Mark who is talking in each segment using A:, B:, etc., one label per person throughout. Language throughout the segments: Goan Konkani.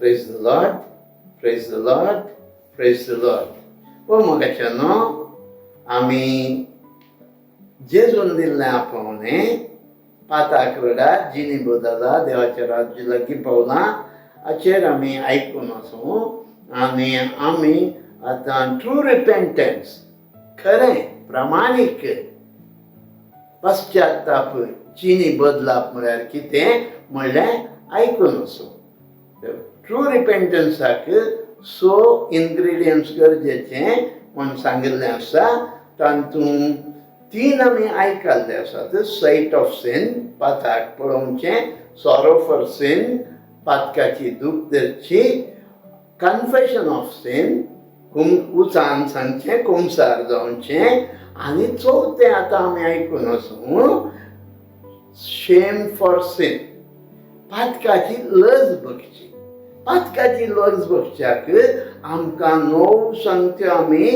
A: Praise the Lord, praise the Lord, praise the Lord. ओ मोगाच्यानो, आमी जेजून दिल्लें आपोवणें पाताक रडा जिणी बदला देवाच्या राज्य लागीं पावलां हाचेर आमी आयकून आसूं आनी आमी आतां ट्रू रिपेंटन्स, खरें प्रामाणीक पश्चाताप, जिणी बदलाप म्हळ्यार कितें म्हणलें आयकून आसूं. ट्रू रिपेंटन्साक सो इनग्रेडियंट्स गरजेचे म्हूण सांगिल्लें आसा. तातूंत तीन आमी आयकल्ले आसात: सायट ऑफ सिन, पाताक पळोवचें; सॉरो फॉर सिन, पातकाची दूख धरची; कन्फेशन ऑफ सिन, उचान सांगचें, कुमसार जावचें; आनी चवथें आतां आमी आयकून आसूं, शेम फॉर सिन, पातकाची लज भोगची. पातकाची लज भोगच्याक आमकां णव संगत्यो आमी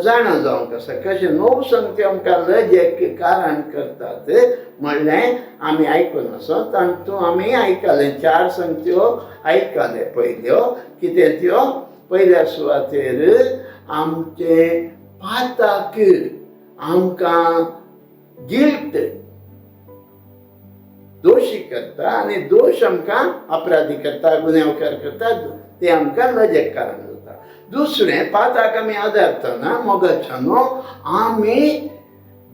A: जाणा जावंक आसा. कशें णव संगत्यो आमकां लजेक कारण करतात म्हणलें आमी आयकून आसा. तातूंत आमी आयकलें, चार संगत्यो आयकले पयल्यो. कितें त्यो? पयल्या सुवातेर आमचे पाताक आमकां गिल्ट, दोशी करता आनी दोश आमकां अपराधी करता, गुन्यांवकार करता. ते आमकां लजेक कारण जाता. दुसरें, पाताक आमी आदारतना मोगाच्यानो आमी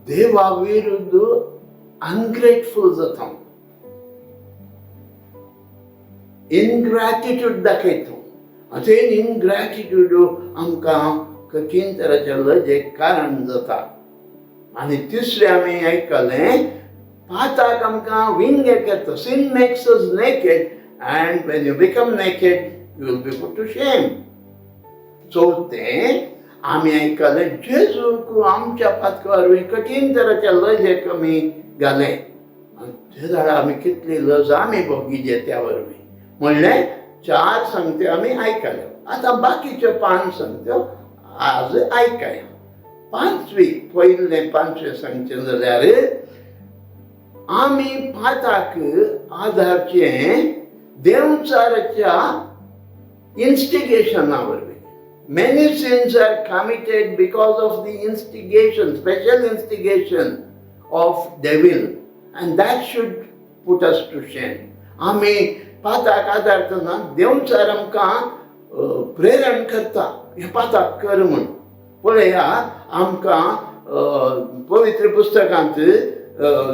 A: देवा विरुद्ध अनग्रेटफूल जाता, इनग्रॅटिट्यूड दाखयता. आनी ते इनग्रॅटिट्यूड आमकां कठीण तराच्या लजेक कारण जाता. आनी तिसरें आमी आयकलें, पाताक आमकां विंगे करता. Sin makes us naked, and when you become naked, you will be put to shame. चवथें आमी आयकलें, जेजूक आमच्या पातका वरवीं कठीण तराच्या लजेक आमी घालें आनी ते जाल्यार आमी कितली लज आमी भोगिजे त्या वरवीं म्हणलें चार संगत्यो आमी आयकल्यो. आतां बाकीच्यो पांच संगत्यो आज आयकया. पांचवी, पयलें पांचवें सांगचें जाल्यार आमी पाताक आधारचें देंवचाराच्या इन्स्टिगेशना वरवीं. Many sins are committed because of the instigation, special instigation of devil, and that should put us to shame. आमी पाताक आदारतना देंवचार आमकां प्रेरण करता, हें पाताक कर म्हूण. पळया, आमकां पवित्र पुस्तकांत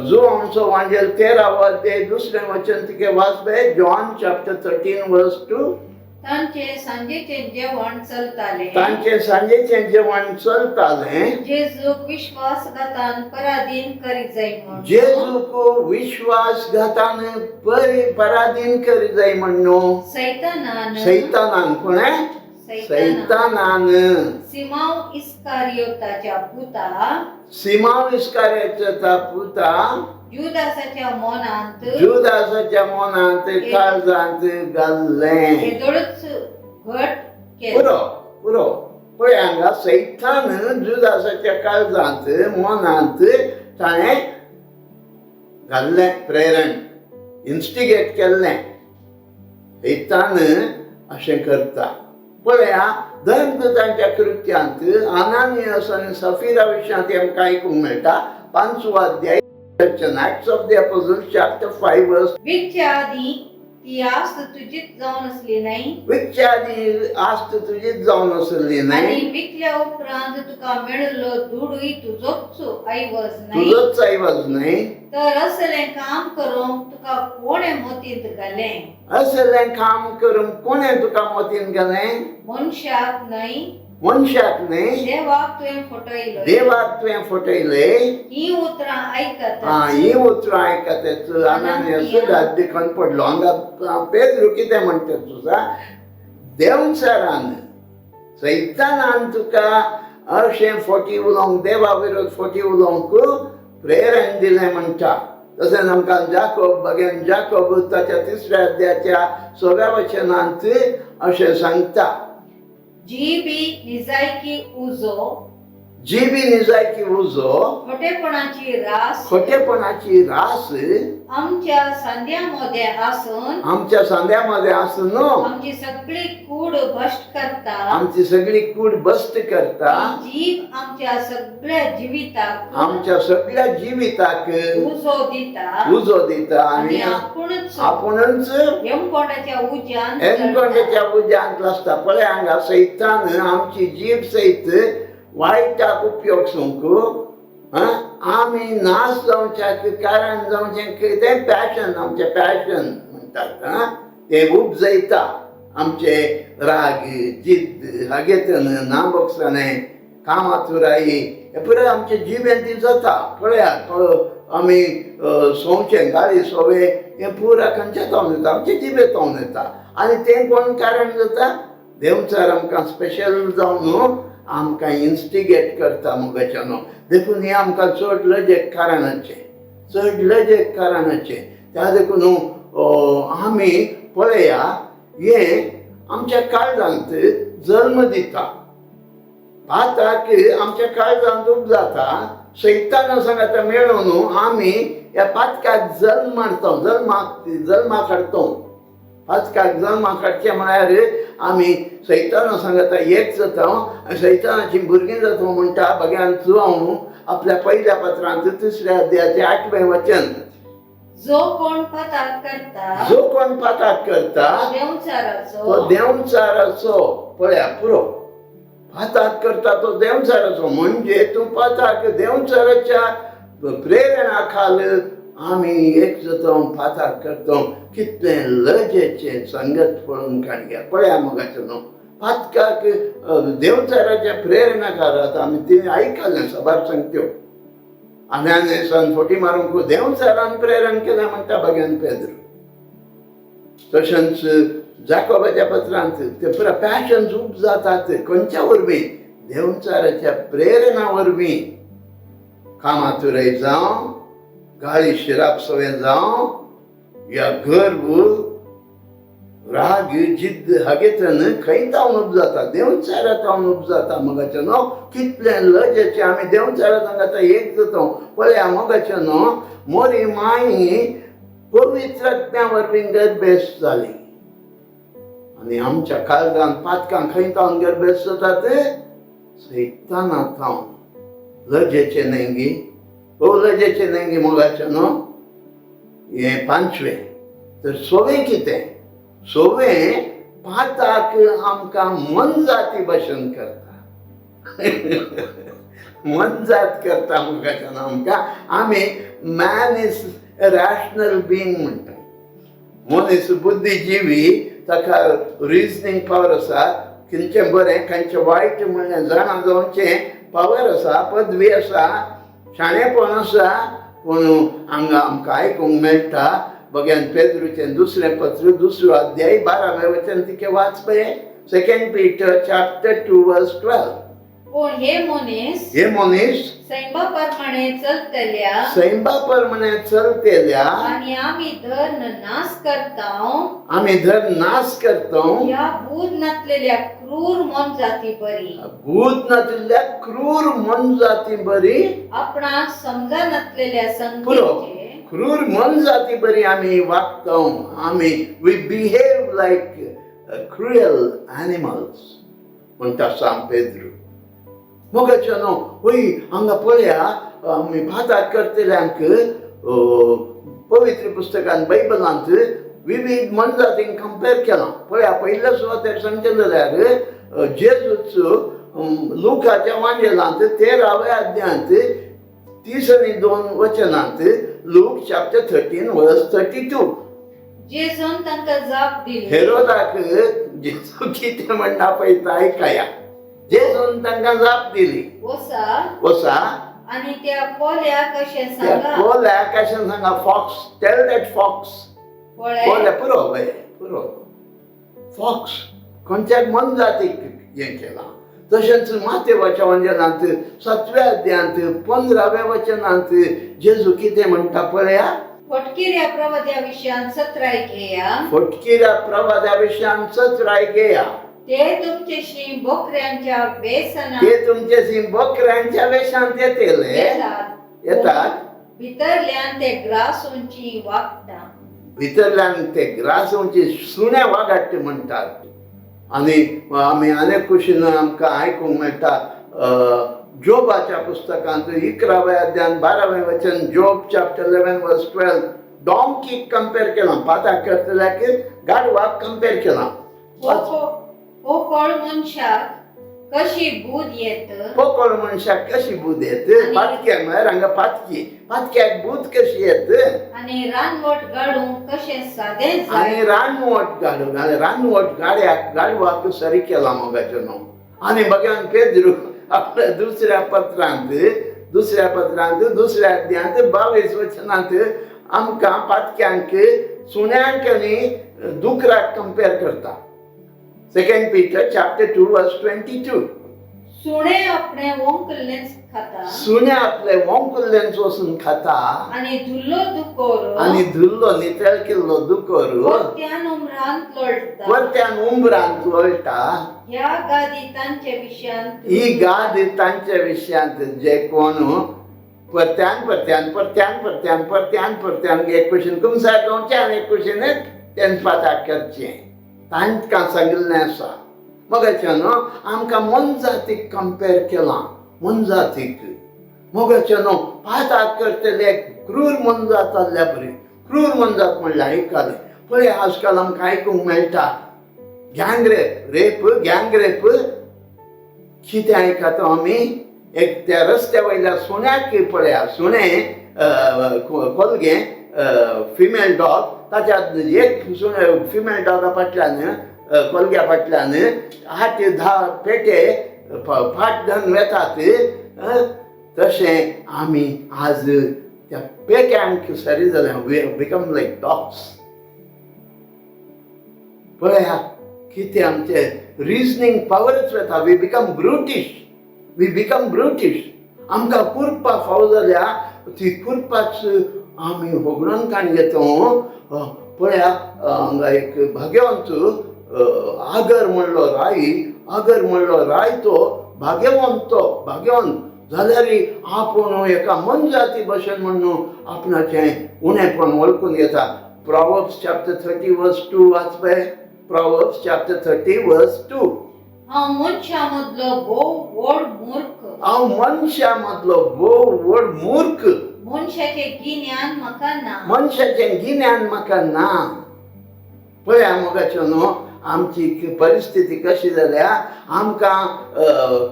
A: जो आमचो वांजेल 13 अध्याय दुसरें वचन तुगे वाचपे, John chapter 13 verse 2.
B: तांचे सांजेचे जेवण चलताले.
A: तांचे सांजेचें जेवण चलतालें.
B: जेजूक विश्वासघातान पराधीन करीत जाय म्हूण
A: जेजूक विश्वासघातान पराधीन करी जाय म्हणून
B: सैतानान
A: सैतानान. कोणें?
B: सैतानान.
A: सैतानान.
B: सिमाव इस्कारियोताच्या पुता
A: सिमाव इस्कारियोताच्या पुता
B: जुदासाच्या मनांत
A: जुदासाच्या मनांत, काळजांत घाल्लें.
B: येदोळच घट केलें.
A: पुरो पुरो. पळय, हांगा सैतान जुदासाच्या काळजांत, मनांत ताणें घाल्लें प्रेरण, इन्स्टिगेट केल्लें. सैतान अशें करता. पळया, धर्मदूतांच्या कृत्यांत अनानियस आनी सफिरा विशयांत आमकां आयकूंक मेळटा. पांचवो अध्याय, Acts of the Apostles, chapter 5 verse
B: विकच्या आदी ती आस्त तुजीच जावन आसली न्हय?
A: विकच्या आदी आस्त तुजीच जावन आसली
B: आनी
A: न्हय?
B: विकल्या उपरांत तुका मेळिल्लो दुडूय तुजोच ऐवज न्हय?
A: तुजोच ऐवज न्हय?
B: तर असलें काम करूंक तुका कोणें मतींत घालें?
A: असलें काम करूंक कोणें तुका मतीन घालें?
B: मनशाक न्हय,
A: मनशाक न्हय,
B: देवाक तुवें फटयलो.
A: देवाक तुवें फटयलें.
B: ही उतरां आयकत
A: ही उतरां आयकतच अनानियस घात देखून पडलो. हांगा पेद्रू कितें म्हणटा तुजा, देंवचारान, सैतानान तुका अशें फटी उलोवंक, देवा विरोध फटी उलोवंक प्रेरण दिलें म्हणटा. तशेंच आमकां जाकोब बगेन जाकोब ताच्या तिसऱ्या अध्यायाच्या सव्या वचनांत अशें सांगता.
B: जी बी निजायकी उजो
A: जिबी निजायकी उजो,
B: खोटेपणाची रास,
A: खोटेपणाची रास
B: आमच्या सांद्या मदें आसून,
A: आमच्या सांद्यामध्ये आसून
B: आमची सगळी कूड भश्ट करता.
A: आमची सगळी कूड बस्ट करता.
B: ती जीभ आमच्या सगळ्या जिविताक
A: आमच्या सगळ्या जिविताक
B: उजो दिता
A: उजो दिता
B: आनी
A: आनी
B: आपूणच
A: आपूणच
B: यमकोंडाच्या उज्यान
A: एनकोंडेच्या उज्यांत आसता. पळय हांगा सैतान आमची जीब सहित वायटाक उपयोग सूंक आमी नाश जावच्याक कारण जावचें कितें पॅशन, आमचें पॅशन म्हणटात तें उपजयता आमचे राग, जिद्द, हागेतन नाबोगसाणें, कामातुराई हें पुराय आमचे जिबेन ती जाता. पळयात आमी सोंवचें गाळी सोवे हें पुरा खंयच्या तावन येता? आमचे जिबे तावन येता. आनी तें कोण कारण जाता? देंवचार आमकां स्पेशल जावन न्हू आमकां इन्स्टिगेट करता मोगाच्या न्हू. देखून हें आमकां चड लजेक कारणाचें, चड लजेक कारणाचें. त्या देखून न्हू आमी पळया हें आमच्या काळजांत जल्म दिता, पाताक आमच्या काळजांत उपजाता. सैताना सांगाता मेळोवन न्हू आमी ह्या पातकाक जल्म मारता, जल्माक जल्माक हाडटा. पातकाक जल्माक हाडचें म्हळ्यार आमी सैताना सांगाता एक जाता आनी सैतानाचीं भुरगीं जाता म्हणटा बग्यान जुआंव आपल्या पयल्या पत्रांत 3ऱ्या अध्यायाचें 8वें वचन.
B: जो कोण पाताक करता,
A: जो कोण पाताक करता
B: देंवचाराचो,
A: तो देंवचाराचो. पळया पुरो, पाताक करता तो देंवचाराचो, म्हणजे तूं पाताक देंवचाराच्या प्रेरणा खाल आमी एक जाता पाताक करता. कितलें लजेचें संगत पळोवन काडया. पळया मोगाचें न्हू पातकाक देंवचाराच्या प्रेरणा खाल आतां आमी ती आयकलें साबार सांगत्यो आनी आनी सान फोटी मारूंक देंवचारान प्रेरण केलें म्हणटा बग्यान पेद्रू. तशेंच जाकोबाच्या पत्रांत ते पुरा पॅशन उब जातात खंयच्या वरवीं? देंवचाराच्या प्रेरणा वरवीं. कामातुरय जावं, गाळी शिराप सवें जावं, या गर्व, राग, जिद्द हागेतन खंय तावन उब जाता? देंवचारा तावन उब जाता मोगाचें न्हू. कितलें लजेचें आमी देंवचारा सांगाता एक जाता. पळया मोगाचें न्हू मोरी माई पवित्र आत्म्या वरवीं गर्भेस्त जाली आनी आमच्या काळजान पातकां खंय तावन गर्भेस्त जातात? सैताना तावन. लजेचें न्हय गी? ओ लजेचें न्हय गी मोगाचें न्हू? हें 5वें. तर 6वें कितें? 6वें पाताक आमकां मनजाती भाशण करता, मनजात करता मोगाचें न्हू. आमकां आमी मॅन is rational being म्हणटा. मनीस बुद्धिजिवी, ताका रिजनींग पावर आसा, खंयचें बरें खंयचें वायट म्हणलें जाणा जावचें पावर आसा, पदवी आसा, शाणेपण आसा. पूण हांगा आमकां आयकूंक मेळटा बग्यान पेद्रूचें 2रें पत्र 2रो अध्याय 12वें वचन तिके वाच पळय. 2 Peter chapter 2 verse 12.
B: पूण हे मनीस,
A: हे मनीस
B: सैमा प्रमाणे चलतल्या
A: सैमा प्रमाणे चलतेल्या
B: आनी आमी धर्म नाश करता,
A: आमी धर्म नाश करता
B: ह्या बूद नासलेल्या क्रूर मोनजाती बरी,
A: भूत नाशिल्ल्या क्रूर मनजाती बरी,
B: आपणाक समजा नासलेल्या
A: पुरो
B: संगतीचे
A: क्रूर मनजाती बरी आमी वागता. आमी we behave like cruel animals म्हणटा सांत पेद्रू. मोगाचें न्हू वय हांगा पळया आमी पाताक करतल्यांक पवित्र पुस्तकान बायबलांत विविध मनजातींक कंपेर केलां. पळया पयल्या सुवातेर सांगचें जाल्यार जेजूच लुकाच्या वांजेलांत 13व्या अध्यायांत 32 वचनांत, लूक चॅप्टर 13 वर्स 32.
B: जेजून तांकां जाप दिली,
A: हेरोदाक जेजू कितें म्हणटा पळय आयकया. जेजून तांकां जाप दिली,
B: वसा
A: वसा
B: आनी त्या कोल्याक अशें
A: त्या
B: सांगा,
A: कोल्याक अशें सांगा, फॉक्स, टेल that fox.
B: पळय
A: कोल्या पुरो बाय पुरो फॉक्स खंयच्याक मनजातीक हें केलां. तशेंच मातेवाच्या वंजनांत 7व्या अध्यायांत 15व्या वचनांत जेजू कितें म्हणटा पळया.
B: फटकिऱ्या प्रवाद्या विशयान सत्राय घेया,
A: फटकिऱ्या प्रवाद्या विशयान चतुराय घेया.
B: ते तुमच्याशी बोकऱ्यांच्या वेसनात
A: ते तुमच्याशी बोकऱ्यांच्या वेशांत येतले,
B: येतात,
A: येतात,
B: भितरल्यान ते ग्रासूंची वागता.
A: भितरल्यान ते ग्रासूंची सुण्या वागाट्टे म्हणटात. आनी आमी अनेक कुशीन आमकां आयकूंक मेळटा जोबाच्या पुस्तकांत 11व्या अध्यान 12वें वचन, Job chapter 11 verse 12, डॉंकीक compare केलां, पाताक करतल्याक गाडवाक कंपेर केलां.
B: पोकळ मनशाक कशी बूद येत,
A: पोकळ मनशाक कशी बूद येत, पातक्याक म्हळ्यार हांगा पातकी, पातक्याक बूद कशी येत,
B: आनी रानवट गाडूंक कशें सादें जाय,
A: आनी रानवट गाडू, रानवट गाड्याक गाडवाक सरी केलां मोगाचें न्हू. आनी भगवान पेद्रू आपल्या दुसऱ्या पत्रांत, दुसऱ्या पत्रांत दुसऱ्या अध्यांत 22 वचनांत आमकां पातक्यांक सुण्यांक आनी दुकराक कंपेर करता. 2 Peter chapter 2 verse 22.
B: सुणे आपणे वोंकल्लेंच खाता,
A: सुणे आपले वोंकुल्लेंच वचून खाता,
B: आनी धुल्लो दुकोर,
A: आनी धुल्लो नितळ केल्लो दुकोर
B: परत्यान उमरांत लोळटा,
A: परत्यान उमरांत लोळटा.
B: ह्या गादी तांचे विशयांत,
A: ही गाद तांच्या विशयांत जे कोण परत्यान परत्यान परत्यान परत्यान परत्यान परत्यान एक कुशीन कुमसार जावचें आनी एक कुशीन तेंच पाताक करचें, तांकां सांगिल्लें आसा. मोगाचें न्हू आमकां मोनजातीक कंपेर केलां, मोनजातीक. मोगाचें न्हू पाताक करतले क्रूर मोनजात जाल्ल्या बरी, क्रूर मोनजात म्हणल्यार आयकलें. पळय आजकाल आमकां आयकूंक मेळटा gang rape, rape, gang rape. कितें आयकता आमी? एक त्या रस्त्या वयल्या सुण्याक पळया, सुणें कोलगें फिमेल डॉग, ताच्या एक सुणें फिमेल डॉगा फाटल्यान कोलग्या फाटल्यान 8-10 पेटे फाट धरून वेतात. तशें आमी आज त्या पेट्यांक सरी जाल्या, we become like dogs. पळया कितें आमचें रिजनींग पावरच वेता, we become brutish, we become brutish. आमकां कुरपा फावो जाल्या ती कुरपाच आमी होगडून काण घेता. पळया हांगा एक भाग्यवंत आगर म्हणलो राय, आगर म्हणलो राय तो भाग्यवंत, तो भाग्यवंत जाल्यार आपूण एका मनजाती भशेन म्हणून आपणाचें उणेपण वळखून घेता. Proverbs chapter 30 verse 2 वाच पळय, Proverbs chapter 30 verse 2.
B: हांव मनशां मदलो भोव व्हड मूर्ख,
A: हांव मनशां मदलो भोव व्हड मूर्ख,
B: मनशाचें गिन्यान म्हाका ना,
A: मनशाचें गिन्यान म्हाका ना. पळया मोगाचें न्हू आमची परिस्थिती कशी जाल्या. आमकां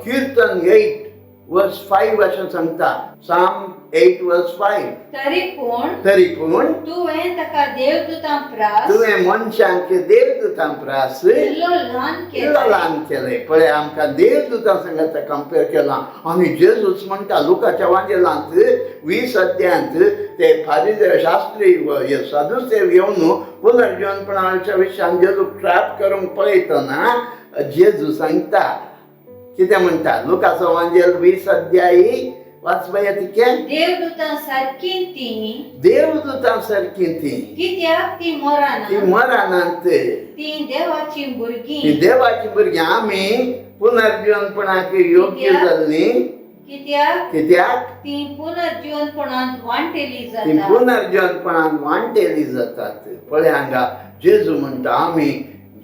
A: किर्तन 8 verse 5 अशें सांगता, Psalm 8 verse 5.
B: तरी पूण,
A: तरी पूण
B: तुवें ताका देवदूतां प्रास,
A: तुवें मनशांक देवदूतां प्रास
B: इल्लो ल्हान केलो,
A: ल्हान केलें. पळय आमकां देवदूतां सांगाता कंपेर केलां. आनी जेजूस म्हणटा लुकाच्या वांजेलांत 20 अध्यायांत ते फारीज शास्त्री साधुसेव येवन पुनर्जीवनपणाच्या विशयान जेजू ट्रॅप करूंक पळयतना जेजू सांगता कितें म्हणटा, लुकाचो वांजेल 20 अध्यायी वाचपया तिकें.
B: देवदूतां सारकीं तीं,
A: देवदूतां सारकीं तीं,
B: कित्याक तीं मरना,
A: ती मरनात,
B: तीं देवाचीं भुरगीं,
A: ती देवाचीं भुरगीं. आमी पुनर्जीवनपणाक योग्य जाल्लीं,
B: कित्याक
A: कित्याक
B: तीं पुनर्जीवनपणांत वांटेली
A: ती
B: जातात,
A: पुनर्जीवनपणांत वांटेली जातात. पळय हांगा जेजू म्हणटा आमी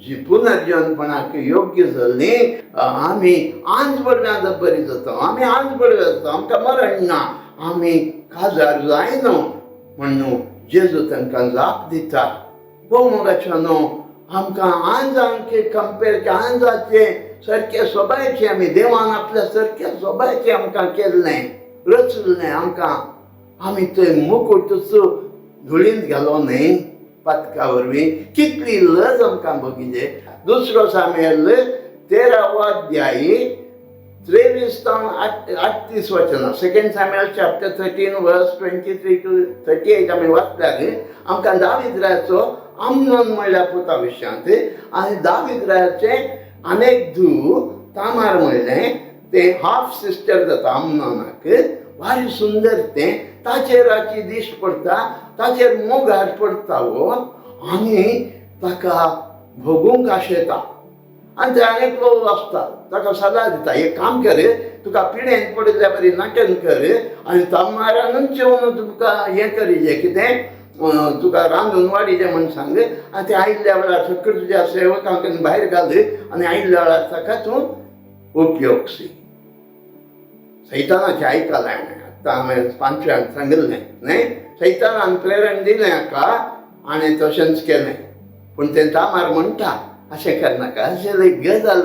A: जी पुनर्जीवनपणाक योग्य जाल्लीं आमी आंज बडव्या बरी जाता, आमी आंज बडव्या जाता, आमकां मरण ना, आमी काजार जायना म्हणून जेजू तांकां जाप दिता. हो मोगाचो न्हू आमकां आंजांक कंपेर आंजाचे सारके सोबायचे आमी देवान आपल्या सारक्या सोबायचें आमकां केल्लें रचलें आमकां, आमी ते मुकुटूच धुळींत घालो न्हय पातका वरवीं. कितली लज आमकां भोगिजे. दुसरो सामेल 13वो अध्याय 23 38 वचनां, 2 Samuel chapter 13 verse 23 to 38 आमी वाचल्यार आमकां दावीद रायाचो आमनोन म्हणल्या पुता विशयांत आनी दावीद रायाचें अनेक धूव तामार म्हणलें तें हाफ सिस्टर जाता आमनोनाक, भारी सुंदर तें, ताचेर आची दीस पडटा, ताचेर मोगार पडटा हो आनी ताका भोगूंक आशेता. आनी थंय आनी एकलो आसता, ताका सलाह दिता, एक काम कर, तुका पिडेन पडिल्ल्या बरी नाटन कर आनी तमारानूच येवन तुका हें करिजें, कितें तुका रांदून वाडिजें म्हूण सांग, आनी तें आयिल्ल्या वेळार सगळें तुज्या सेवकांक भायर घाल आनी आयिल्ल्या वेळार ताका तूं उपयोगशी. सैतानाचें आयकलां हांवें, आतां हांवें पांचव्यान सांगिल्लें न्हय, सैतानान प्रेरण दिलें हाका आनी तशेंच केलें. पूण तें तामार म्हणटा, अशें करनाका, अशें गजाल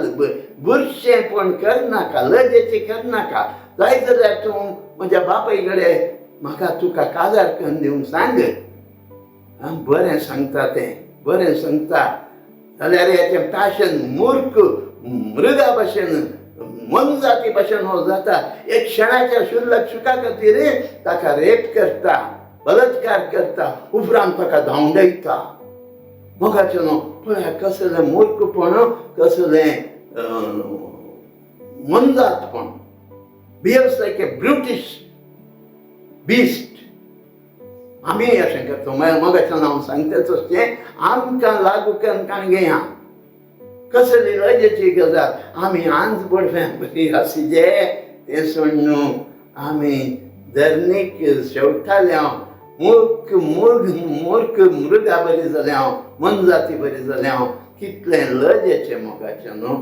A: बुरशेंपण करनाका, लजेचें करनाका, जाय जाल्यार तूं म्हज्या बापाय कडेन म्हाका तुका काजार करून दिवंक सांग. आं, बरें सांगता तें, बरें सांगता जाल्यार हेचें पॅशन मूर्ख मृगा भशेन, मनजाती भशेन हो जाता. एक क्षणाच्या शुल्लक सुखा खातीर ताका रेप करता, बलात्कार करता, उपरांत ताका धांवडयता. मोगाचें न्हू, पळया कसलें मूर्खपण, कसलें मनजातपण. Behaves like a brutish beast. आमी अशें करता. मागीर मोगाचें हांव सांगता तशें आमकां लागू करून काण घेया. कसली लजेची गजाल, आमी आंज बडव्यां बरी आशिजे तें सोडून आमी धरणीक शेवटाले हांव, मूर्ख मूर्ख मूर्ख मृगा बरी जालें हांव, मनजाती बरी जालें हांव. कितलें लजेचें मोगाचें न्हू.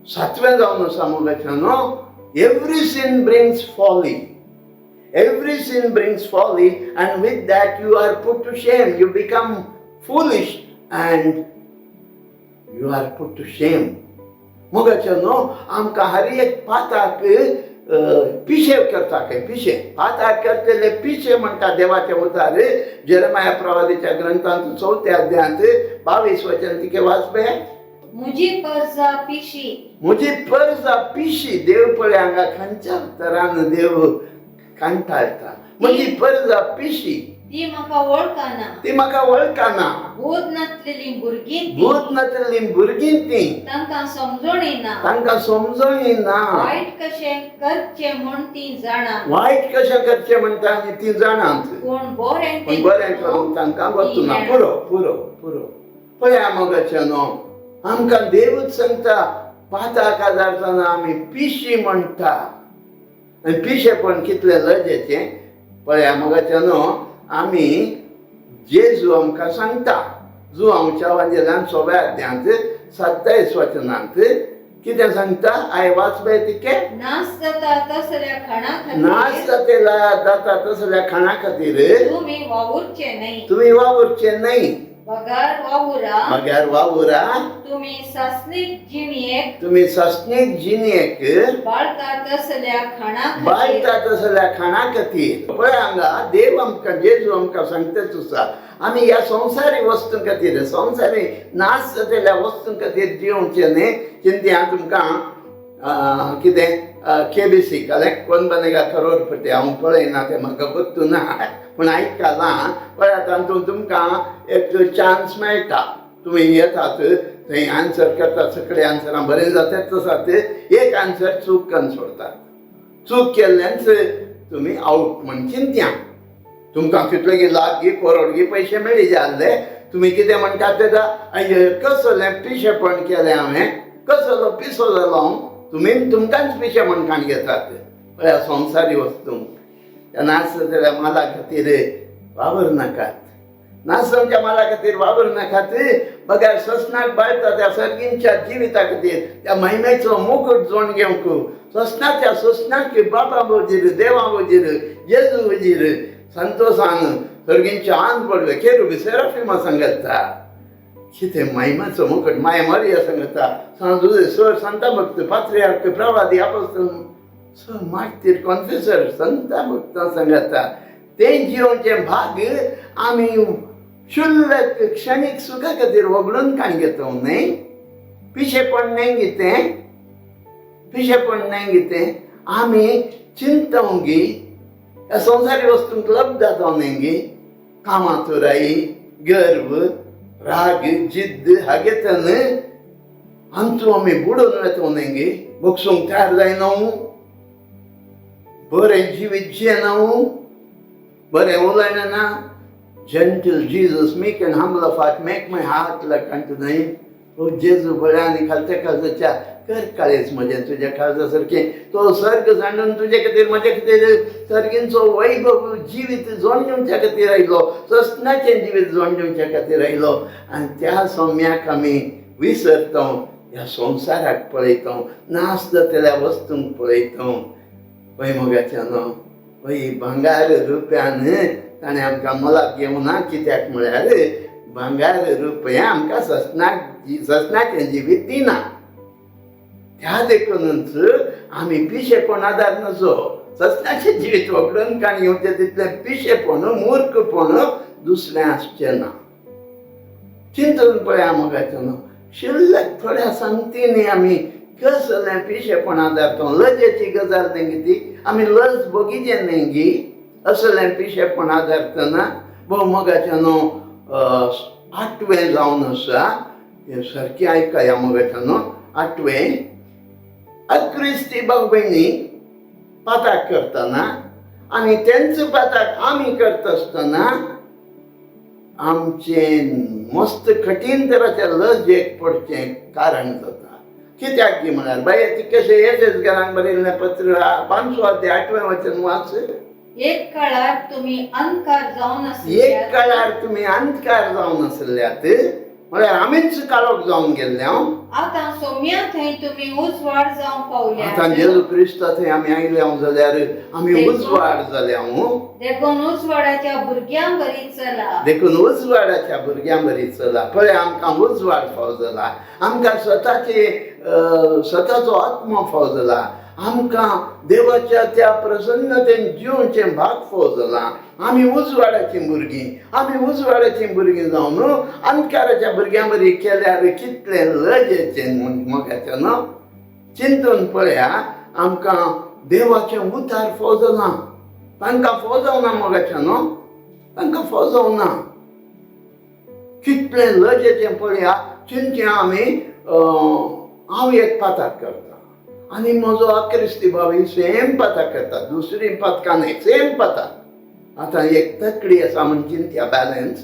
A: सातवें जावन आसा मोगाचें न्हू, every sin brings folly. Every sin brings folly, and with that you are put to shame. You become foolish and you are put to shame. मोगाचें न्हू, आमकां हर एक पाताक पिशे करता खंय, पिशे पाताक करतले पिशे म्हणटा देवाचे उतार. जेरमाया प्रवादीच्या ग्रंथांत चवथ्या अध्यायांत 22 वचन तिके वाचपे.
B: मुजी परजा पिशी.
A: म्हजी परजा पिशी. देव पळय हांगा खंयच्या तरान देव कंटाळटा. म्हजी परजा पिशी,
B: ती म्हाका वळखना.
A: ती म्हाका वळखना.
B: बोध नासलेली भुरगीं ती.
A: भूत नासलेली भुरगीं ती.
B: तांकां समजणी ना.
A: तांकां समजणी ना.
B: वायट कशें करचें म्हूण ती जाणा.
A: वायट कशें करचें म्हणटा आनी ती जाणात,
B: पूण बरें
A: पूण बरें करूंक तांकां वचूना. पुरो पुरो पुरो. पळया मोगाचें न्हू, आमकां देवूच सांगता, पाताक आदारतना आमी पिशी म्हणटा. आनी पिशेपण कितलें लजेचें पळया मोगाचें न्हू. आमी जेजू आमकां सांगता, जुवांवच्या वांजेलान सोव्या अध्यांत 27 वचनांत कितें सांगता? I वाचपय तिके.
B: नाश जाता तसल्या खाणा
A: नाश
B: खातीर
A: जातेला जाता तसल्या खाणा खातीर
B: तुमी वावुरचे न्हय.
A: तुमी वावुरचे न्हय.
B: बगर वावुरा
A: मगर वावुरा
B: तुमी सासणीक जिणयेक
A: तुमी सस्नीक जिणेक
B: बाळता तसल्या खाणा खातीर
A: बायता तसल्या खाणा खातीर. पळय हांगा देव आमकां, जेजू आमकां सांगताच आसा, आमी ह्या संवसारी वस्तूं खातीर, संवसारी नाश जातल्या वस्तूं खातीर जियोवचें न्ही. चिंतया तुमकां कितें केबीसी कलेक्ट कोण बनेगा करोडपती, हांव पळयना तें, म्हाका गोत्तू ना, पूण आयकलां. पळयात, तातूंत तुमकां एक चान्स मेळटा. तुमी येतात थंय, आन्सर करतात, सगळे आन्सरां बरें जातात आसात, एक आन्सर चूक करून सोडतात. चूक केल्ल्यान तुमी आवट म्हण चिंत्या. तुमकां कितले गी लाख गी करोड गी पयशे मेळ्ळे जाल्ले. तुमी कितें म्हणटात तेदा, अय्य कसलें पिशेपण केलें हांवें, कसलो पिसो जालो हांव. तुमी तुमकांच पिशे म्हण काण घेतात. पळया, संवसारी वस्तू त्या नाश जातल्या माला खातीर वावर नाकात, नासच्या माला खातीर वावर नाकात, बगैर ससनाक बाळता त्या सर्गींच्या जिविता खातीर, त्या महिमेचो मुकुट जोड घेवंक ससनाच्या ससनाक बाबा वजीर, देवा वजीर, जेजू वजीर संतोषान सर्गींच्या आन पडवे केरुबी सेराफिमा सांगता. कितें महिमाचो मुकुट. माय मरिया सांगता, सांजुजे सर संता भक्त पात्रियार्क प्रवादी आपोस्तल सर मागतीर कॉन्फेसर संता भक्तां सांगता. तें जिवनचें भाग आमी शुल्लक क्षणीक सुखा खातीर वगडून काण घेता न्हय. पिशेपण न्हय कितें, पिशेपण न्हय कितें. आमी चिंतवंगी ह्या संवसारी वस्तूंक लब्ध जाता न्हय गी. कामातुराई, गर्व, राग, जिद्द हागेतन अंतू आमी बुडून वता न्हय गी. बक्षूंक तयार जायना, बरें जिवीत जियेना, बरें उलयना. Gentle Jesus, meek and humble of heart, make my heart like unto thine. ओ जेजू बळ्या आनी खालत्या काळजाच्या कर काळीज म्हजें तुज्या काळजा सारकें. तो सर्ग सांडून तुजे खातीर म्हजे खातीर सर्गींचो वैभव जिवीत जोड दिवच्या खातीर आयलो, सस्नाचें जिवीत जोड दिवच्या खातीर आयलो. आनी त्या सौम्याक आमी विसरता, ह्या संवसाराक पळयता, नाश जातल्या वस्तूंक पळयता. पळय मोगाच्या न्हू, पळय भांगार रुपयान ताणें आमकां मोलाक घेवना. कित्याक म्हळ्यार भांगार रुपया आमकां सस्नाक सस्नाचें जिवीत दिना. त्या देखूनच आमी पिशेपण आदार नजो. सस्नाचें जिवीत वगडून काणी येवचें तितलें पिशेपण मूर्खपण दुसरें आसचें ना. चिंतून पळया मोगाचें न्हू, शिल्लक थोड्या संगतींनी आमी कसलें पिशेपण आदारता. लजेची गजाल न्ही ती, आमी लज भोगीचें न्ही गी असलें पिशेपण आदारतना. भोव मोगाचें न्हू, आठवें जावन आसा, हें सारकें आयकया मोगाचें न्हू. आठवें, अक्रिस्ती भाव भयणी पाताक करतना आनी तेंच पाताक आमी करता आसतना आमचें मस्त कठीण तराचें लजेक पडचें कारण जाता. कित्याक गी म्हळ्यार बाये ती कशें एस घरान बरयल्लें पत्र 5 अध्याय 8वें वचन वाच.
B: एक काळार तुमी अंधकार जावन
A: एक
B: आशिल्ल्यात,
A: काळार तुमी अंधकार जावन आसल्यात, म्हळ्यार आमीच काळोख जावन गेल्ले हांव.
B: आतां सोम्या थंय तुमी उजवाड जावंक पावल्यात.
A: आतां जेजू क्रिस्ता थंय आमी आयले हांव जाल्यार आमी उजवाड जाले हांव.
B: देखून उजवाडाच्या भुरग्यां बरी चला.
A: देखून उजवाडाच्या भुरग्यां बरी चला. पळय आमकां उजवाड फाव जाला, आमकां स्वताचे स्वताचो आत्मो फाव जाला, आमकां देवाच्या त्या प्रसन्नतेन जिवचें भाग फाव जाला. आमी उजवाडाचीं भुरगीं, आमी उजवाडाचीं भुरगीं जावन अंधकाराच्या भुरग्यां बरी केल्यार कितलें लजेचें मोगाचें न्हू. चिंतून पळया, आमकां देवाचें उतार फाव जालां, तांकां फाव जावना मोगाचें न्हू, तांकां फाव जावना. कितलें लजेचें पळया. चिंतया आमी, हांव एक पाताक करता आनी म्हजो अक्रिस्ती भाव सेम पाताक करता, दुसरी पातकां न्हय, सेम पाताक. आतां एक तकली आसा म्हण चिंतया, बॅलन्स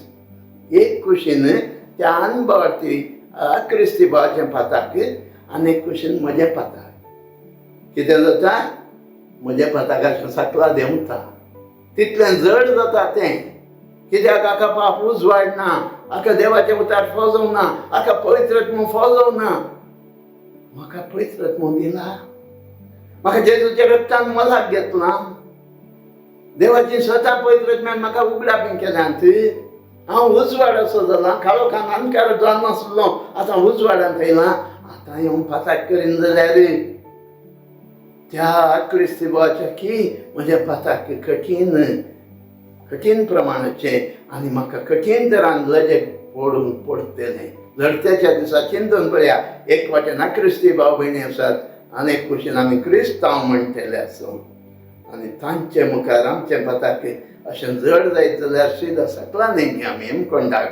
A: एक कुशीन त्या अनभावार्थी अक्रिस्ती भावाचें पाताक आनी एक कुशीन म्हजें पाताक. कितें जाता, म्हज्या पाताकाचें सकला देंवता, तितलें जड जाता तें. कित्याक हाका पाप उजवाड ना, हाका देवाचें उतार फाव जावना, हाका पवित्र आत्मो फाव जावना. म्हाका पवित्र आत्मो दिला, म्हाका जेजूच्या रक्तान मोलाक घेतला, देवाची स्वता पवित्र आत्म्यान म्हाका उगडा बीन केल्यांत. हांव उजवाड असो जाला, काळोखान अंधकार जावनासलो, आतां उजवाडांत येयला. आतां येवन पाताक करीन जाल्यार त्या क्रिस्ती भावाच्या की म्हज्या पाताक कठीण कठीण प्रमाणाचें आनी म्हाका कठीण तरान लजेक पडूंक पडटलें. लडत्याच्या दिसा चिंतून पळया, एक वाटेन क्रिस्ती भाव भयणी आसात आनी एक कुशीन आमी क्रिस्तांव म्हणटले आसूं, आनी तांचे मुखार आमचें पाताक अशें जड जायत जाल्यार सुद्दां सकला न्ही आमी हेमकोंडाक.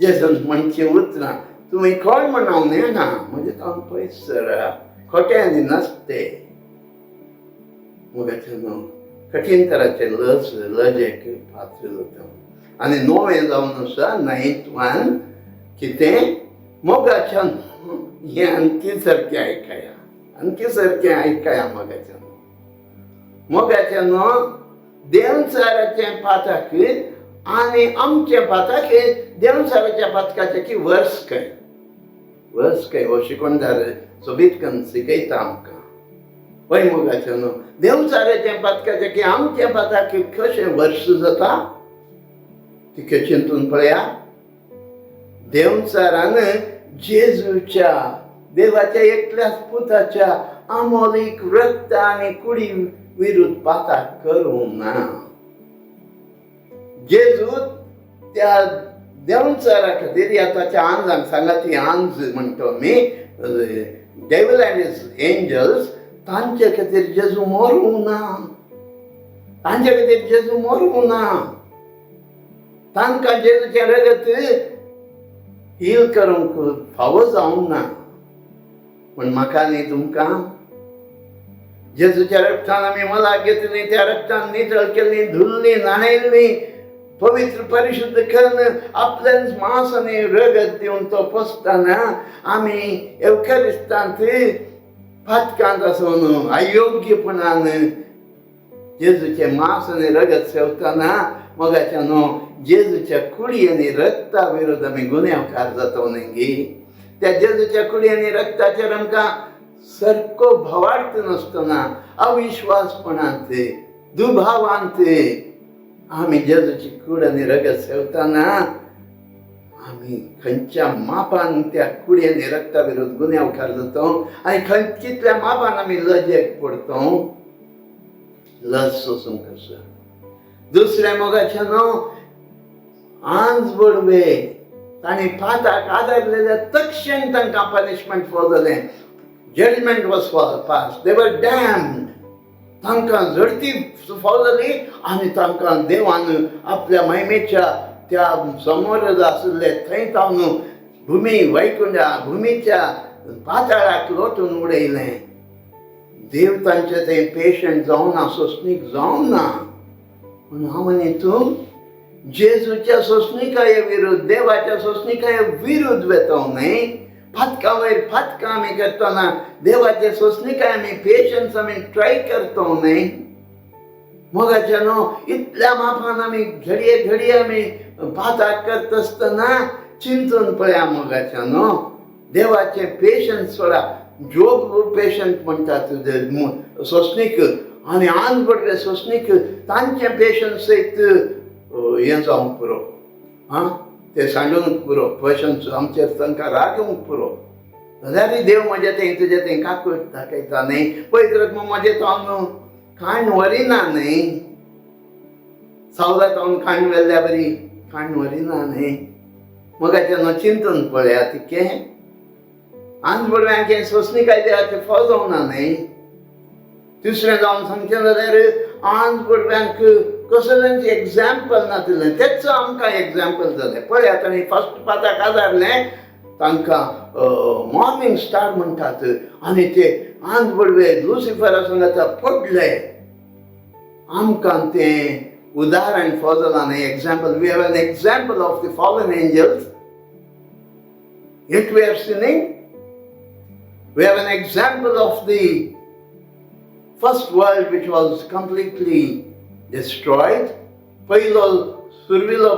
A: जेजून म्हणचीं उतरां, तुमी कोण म्हण हांव नेणा, म्हजें हांव पयस सरा, खोटें आनी नसते. मोगाचें न्हू, कठीण तराचें लज लजेक पात्र जाता. आनी नवें जावन आसा नायन्थ वन, कितें मोगाच्या न्हू, हें आणखी सारकें आयकया, आणखी सारकें आयकया मोगाच्या न्हू. मोगाच्या न्हू, देंवचाराचें पाताक आनी आमचें पाताक देंवचाराच्या पातकाचें की वर्स खंय, वर्स खंय. हो शिकोणदार सोबीत करून शिकयता आमकां. पळय मोगाचें न्हू, देंवचाराचें पातकाचें की आमचें पाताक कशें वर्स जाता तिके चिंतून पळया. देंवचारान जेजूच्या देवाच्या एकल्याच पुताच्या आमोलीक रक्त आनी कुडी विरुद्ध पाताक करूंक ना. जेजू त्या देंवचारा खातीर ह्या ताच्या आंजांक सांगा, ती आंज म्हणटा आमी, डेवल अँड his angels, तांचे खातीर जेजू मरूंक ना, तांचे खातीर जेजू मरूंक ना. तांकां जेजूचें रगत हील करूंक फावो जावंक ना. पूण म्हाका न्ही तुमकां जेजूच्या रक्तान आमी मोलाक घेतली, त्या रक्तान नितळ केल्ली, धुल्ली, न्हाणयल्ली, पवित्र परिशुद्ध करून आपलेंच मांस आनी रगत दिवन तो पोसतना आमी एवकरिस्तांत पातकांत आसून अयोग्यपणान जेजूचें मांस आनी रगत सेवतना मोगाच्या न्हू, जेजूच्या कुडी आनी रक्ता विरुद्ध आमी गुन्यांवकार जाता न्ही. त्या जेजूच्या कुडी आनी रक्ताचेर आमकां सारको भावार्थ नासतना अविश्वासपणांत, दुभावांत आमी जेजूची कूड आनी रगत सेवतना आमी खंयच्या मापान त्या कुडी आनी रक्ता विरुद्ध गुन्यांवकार जाता आनी खंय कितल्या मापान आमी लजेक पडतो. लज सोसूंक आसा. दुसऱ्या मोगाचें न्हू, आंज बडवे तांणी पाताक आदारलेल्या तक्षण तांकां पनिशमेंट फाव जालें. Judgment was pass, they were damned. तांकां झडती फाव जाली आनी तांकां देवान आपल्या महिमेच्या त्या समोर आशिल्ले थंय तावन भुमी वैकुंठा भुमीच्या पाताळाक लोटून उडयलें. देव तांचे थंय पेशंट जावना, सोंसणीक जावना. पूण हांव आनी तूं जेजूच्या सोंसणिकाये विरुद्ध, देवाच्या सोंसणिकाये विरुद्ध वेतो न्हय. फातकां वयर फातकां आमी करतना देवाचे सोंसणिकाय आमी, पेशन्स आमी ट्राय करतो न्हय. मोगाच्या न्हू, इतल्या मापान आमी घडये घडये आमी पाताक करता आसतना चिंतून पळया. मोगाच्या न्हू, देवाचे पेशन्स सोडा, जोब पेशंट म्हणटात, सोंसणीक आनी आन पडले सोंसणीक, तांचें पेशन्स सयत हें जावंक पुरो, आं ते सांडूंक पुरो पेशन्स, आमचेर तांकां राग येवंक पुरो. जाल्यारय देव म्हज्या थंय तुज्या थंय काकूट दाखयता न्ही. पवित्र आत्मा म्हजें तो काण व्हरिना न्ही. सावला तावन काण व्हेल्ल्या बरी काण व्हरिना न्ही. मोगाचें न्हू, चिंतून पळया तिकें आंज बडव्यांक सोंसणीकाय देवाचें फाव जावना न्ही. तिसरें जावन सांगचें जाल्यार आंज बडव्यांक कसलेंच एग्जाम्पल नातिल्लें, तेच आमकां एग्जाम्पल जालें. पळयात, आनी फर्स्ट पाताक आदारलें तांकां मॉर्निंग स्टार म्हणटात आनी ते आंज बडवे लुसिफरा सांगाता पडले. आमकां तें उदाहरण फाव जालां न्ही, example. We have an example of the fallen angels, yet we are sinning. We have an example of the first world which was completely destroyed. पयलो सुरविलो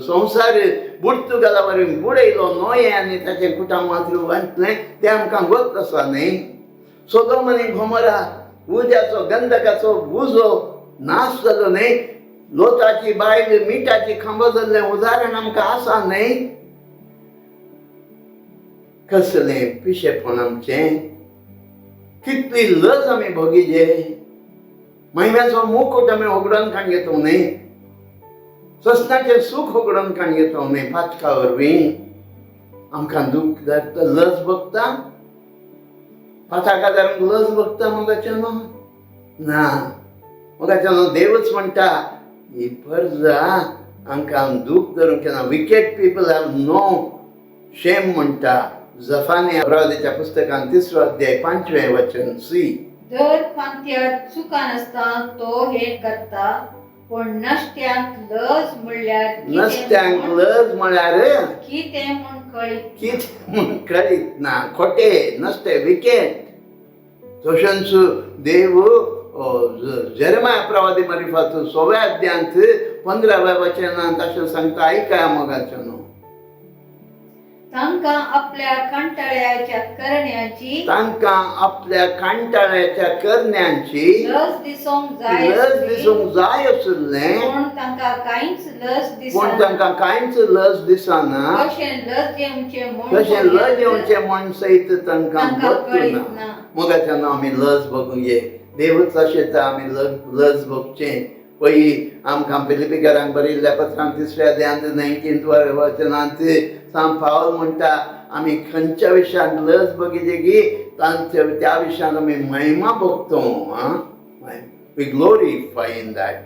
A: संवसार बुडतु गेला वरी बुडयलो नोये आनी ताचें कुटुंब मात्र वांचलें, तें आमकां गोत आसा न्ही. सोदोम आनी घोमोरा उज्याचो गंधकाचो उजो नाश जालो न्ही. लोताची बायल मिठाची खांबो जाल्लें उदाहरण आमकां आसा न्ही. कसलें पिशेपण आमचें, कितली लज आमी भोगिजे. महिम्याचो मुकुट आमी होगडोन काण घेतो न्ही, सस्नाचें सूख होगडोन काण घेतो न्ही. पातका वरवीं आमकां दूख जाता, लज भोगता. पाताका धरूंक लज भोगता मोगाच्या न्हू ना. मोगाच्या न्हू, देवच म्हणटा ही परजा आमकां दूख धरूंक येना. Wicked people have no shame म्हणटा जफानिया प्रवादीच्या पुस्तकान तिसरो अध्याय पांचवें वचन सी.
B: दर पांत्यार चुकानासता तो हें करता, पूण नश्ट्यांक लज म्हणल्यार कितें
A: नसत्यांक लज म्हळ्यार
B: कितें म्हूण कळीत
A: कितें म्हूण कळीत ना. खोटे नसते, विकेट. तशेंच देव जेरमाया प्रवादी मारिफात सव्या अध्यायांत 15व्या वचनांत अशें सांगता. आयकाय मोगाचें न्हू.
B: तांकां आपल्या कंटाळ्याच्या करण्याची
A: तांकां आपल्या कांटाळ्याच्या करण्यांची
B: लज दिसूंक जाय
A: लज
B: आसली,
A: दिसूंक जाय आशिल्लें,
B: पूण तांकां कांयच लज
A: पूण
B: दिसना.
A: तांकां कांयच लज दिसना.
B: कशें लज येवचें म्हूण
A: कशें लज येवचें म्हण सयत तांकां
B: तांकां
A: बत्तू
B: कळीत
A: ना.
B: ना.
A: मोगाच्या न्हू, आमी लज भोगूंक देवूच अशें आमी लज लज भोगचें. पळय, आमकां फिलिपीकारांक बरयल्ल्या पत्रांत तिसऱ्या अध्यायांत 19th वचनांत सांत पावल म्हणटा, आमी खंयच्या विशयांत लज भोगिजे की तांच्या त्या विशयांत आमी महिमा भोगतो. आं, we glorify in that.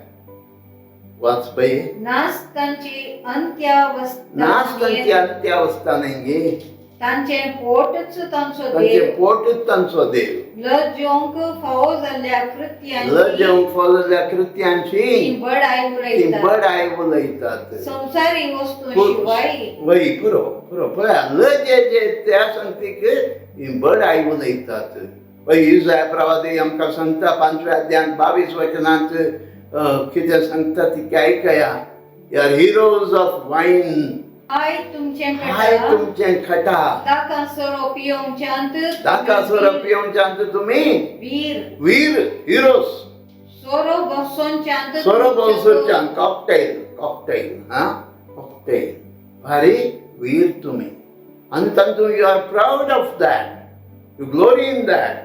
A: वाच पळय.
B: नास तांची अंत्यावस्था
A: नाश तांची अंत्यावस्था न्ही गे.
B: तांचें पोटच तांचो
A: तांचे
B: देव.
A: पोटच तांचो देव.
B: लजेवंक फावो जाल्ल्या कृत्यांची
A: लजेवंक फावो जाल्ल्या कृत्यांची
B: ती बडाय
A: ती
B: उलयतात.
A: बडाय उलयतात.
B: संवसारी वस्तू शिवाय
A: वय पुरो पुरो पळया लजेचे त्या संगतीक ही बडाय उलयतात. वय इजाय प्रवादी आमकां सांगता 5व्या अध्यायांत 22 वचनांत कितें सांगता ती आयकया. You are heroes of wine.
B: हाय तुमचें
A: हाय
B: खटा
A: तुमचें खटा.
B: ताका सोरो पियोवच्यांत
A: ताका सोरो पियोवच्यांत तुमी
B: वीर.
A: वीर हिरोज.
B: सोरो बसोवच्यांत
A: सोरो बोसोच्यान कॉकटेल कॉकटेल हा कॉकटेल भारी वीर तुमी आनी तांतूं you are proud of that, you glory in that.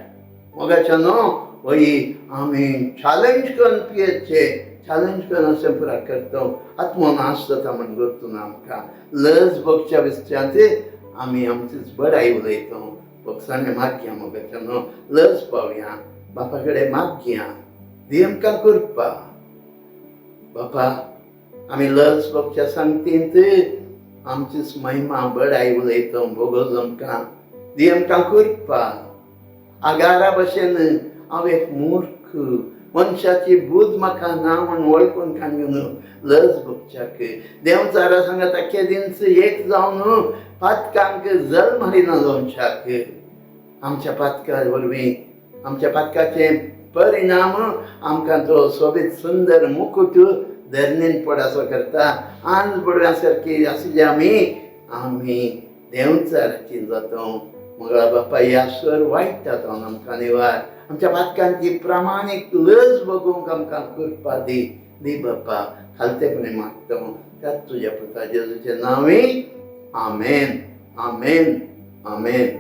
A: मोगाच्या न्हू वय आमी चॅलेंज करून पियेचे चॅलेंज करून अशें पुरा करता आत्मो नाश जाता म्हण गोत्तू ना आमकां लज भोगच्या विसच्यांत आमी आमचीच बडाय उलयता. भोगसाणे मागया मोगाच्या न्हू लज पावया बापा कडेन मागया दी आमकां करपा. बापा आमी लज भोगच्या सांगतींत आमचीच महिमा बडाय उलयता भोगोज आमकां दी आमकां करपा. आगारा भशेन हांव एक मूर्ख मनशाची बूद म्हाका ना म्हण वळखून काडून लज भोगच्याक देंवचारा सांगता केदींच एक जावन पातकांक जल मारिना जावच्याक आमच्या पातका वरवीं आमच्या पातकाचे परिणाम आमकां तो सोबीत सुंदर मुकुट धरणीन पडासो करता. आंज बडव्या सारकी आशिल्ले आमी आमी देंवचाराची जाता. मंगळा बापा ह्या सर वायट जाता आमकां निवार आमच्या पातकांची प्रामाणीक लज बगोवंक आमकां कृपा दी दी बापा खालतेपणी मागता त्याच तुज्या पुता जेजूचे नांवी. आमेन आमेन आमेन.